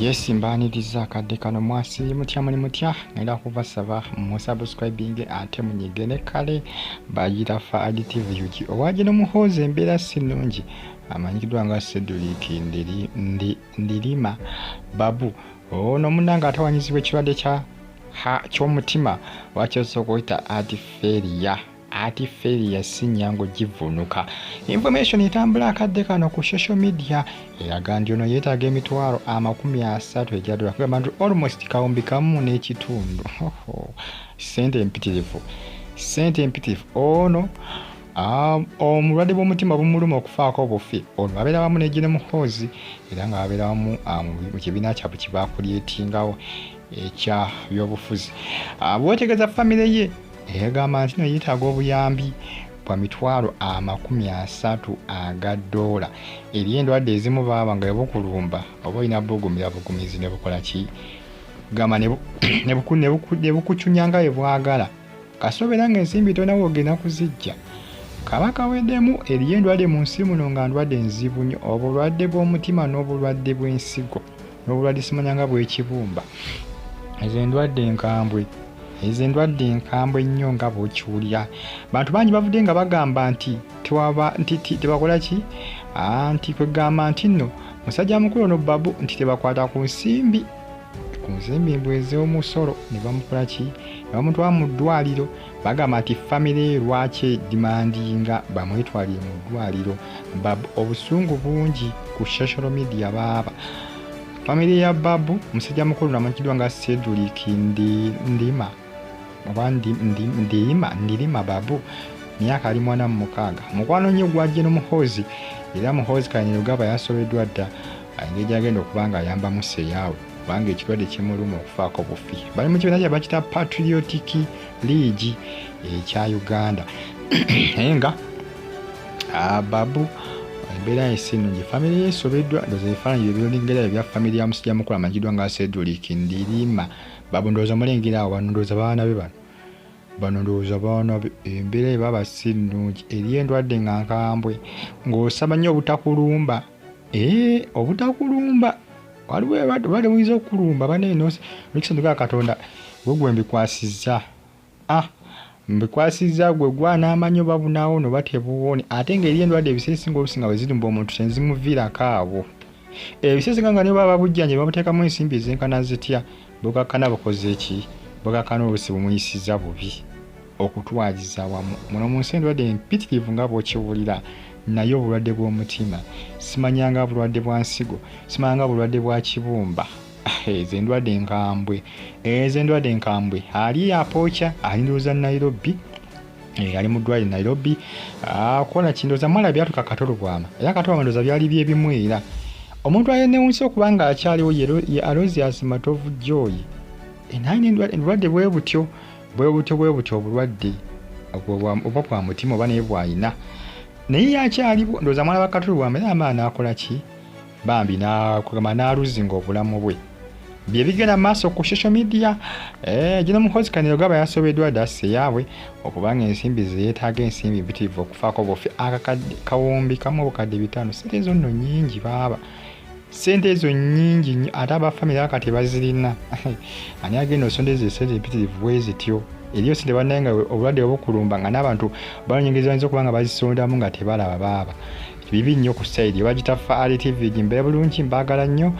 Yes, mbaaniriza akadde kano. Mwasiibye mutya? Muli mutya? Ngenda kubasaba musubscribing ate munyige ne kale bayira Faad TV UG. Owaje n'omuhoozi embeera si nnungi, amanyikiddwa nga Cedric Ndirima Babu. Ono munnange atawanyizibwa ekirwadde ky'omutima wakyosa okuyita heart failure. Heart failure si nnyangu givuunuka. Information etambula akadde kano ku social media eraga nti ono yeetaaga 300,000 egya dola, kugamba nti almost 1,500. Sente empitirivu, sente empitirivu. Ono omulwadde bw'omutima bumuluma okufaako obufi. Ono babeera wamu ne General Muhoozi era nga babeera wamu mu kibiina kyabwe kye bakulyetingawo ekya byobufuzi. Bwetegeeza famire ye egamba nti no yeetaaga obuyambi bwa 300,000 aga ddoola. Eri endwadde ezimu baaba nga ebukulumba oba olina bugumira bugumizi ne bukola ki, gamba ne bukucunya nga bwe bwagala, kasobeera nga ensimbi tolina w'ogenda kuzijja, kaba kaweddemu. Eriyo endwadde mu nsi muno nga ndwadde nzibu nnyo, obulwadde bw'omutima n'obulwadde bw'ensigo n'obulwadde simanya nga bw'ekibumba. Ezo endwadde enkambwe, ezo endwadde enkambwe nnyo nga bw'okiwulira. Bantu bangi bavudde nga bagamba nti tewaba nti tebakola ki, nti kwegamba nti nno musajja mukulu ono Babu nti tebakwata ku nsimbi, ku nsimbi mbwe ez'omusolo ne bamukola ki, ne bamutwala mu ddwaliro. Bagamba nti famire ye lwaki demandinga bamwetwalire mu ddwaliro Babu? Obusungu bungi ku social media. Baaba famire ya Babu, musajja mukulu namanyikiddwa nga Cedric Ndima oba Ndirima, Ndirima Babu, myaka ali 46, mukwano nnyo gwa General Muhoozi. Era Muhoozi Kainerugaba yasobeddwa dda engeri gyagenda okuba nga ayambamu seyaawe, kubanga ekirwadde kimuluma okufaako bufi. Bali mu kibiina kye bakita Patriotic League ekya Uganda, naye nga Babu embeera ye si nnungi, famire ye esobeddwa. Ndowooza ebifaananyi bye byolengera ebya famire ya musajja mukulu amanyikiddwa nga Cedric Ndirima Babu. Ndowooza mulengera awo bano, ndowooza baana be bano, bano ndowooza baana be. Embeera ye baba si nnungi. Eriyo endwadde nga nkambwe ng'osaba nnyo obutakulumba, ee obutakulumba. Waliwo obulwadde buyinza okukulumba banene olw'ekisa. Katonda gwe gwe mbikwasizza, mbikwasizza gwe gwanaamanyi oba bunaawona oba tebuwone. Ate ng'eriyo endwadde ebiseera ebisinga oluusi nga bwe zirumba omuntu tezimuviirako awo. Ebiseera ebisinga nga niyo baba babujjanjaba babuteekamu ensimbi ezenkana zitya, bukakkana bukoze ki, bukakkana oluusi bumuyisizza bubi. Okutwaliza awamu muno mu nsi endwadde empitirivu nga bw'okiwulira, naye obulwadde bw'omutima simanyanga bulwadde bwa nsigo, simanyanga bulwadde bwa kibumba. Ezo endwadde enkambwe, ezo endwadde enkambwe. Ali apooca ali ndowooza Nairobi, ali mu ddwaliro Nairobi kola kindowooza mwala byatuka Kato Lubwama. Era Kato Lubwama ndowooza byali byebimu. Era omuntu ayenewunsa okuba nga akyaliwo ye Aloysius Matovu Joy. Naye endwadde bwe butyo bwe butyo bwe butyo, obulwadde oba bwa mutima oba naye bw'alina, naye yakyaliwo. Ndowooza mwana wa Kato Lubwama era amaana n'akola ki bambi nakugamba n'aluzinga obulamu bwe. Bye bigenda maaso ku social media. General Muhoozi Kainerugaba yasobeddwa dda yaabwe okubanga ensimbi ze yeetaaga, ensimbi mpitirivu okufaako bufi. Akakadde 1,500, sente ezo nno nnyingi baaba, sente ezo nnyingi nnyo. Ate abafamire aka tebazirina. Ani agenda osonda ezo esente empitirivu bwe zityo? Eriyo sente bannaye nga obulwadde obukulumba nga n'abantu banonyengezi bayinza okuba nga bazisondamu nga tebalaba. Baaba bibi nnyo. Ku side bagita Faali TV, gimbeera bulungi, mbaagala nnyo.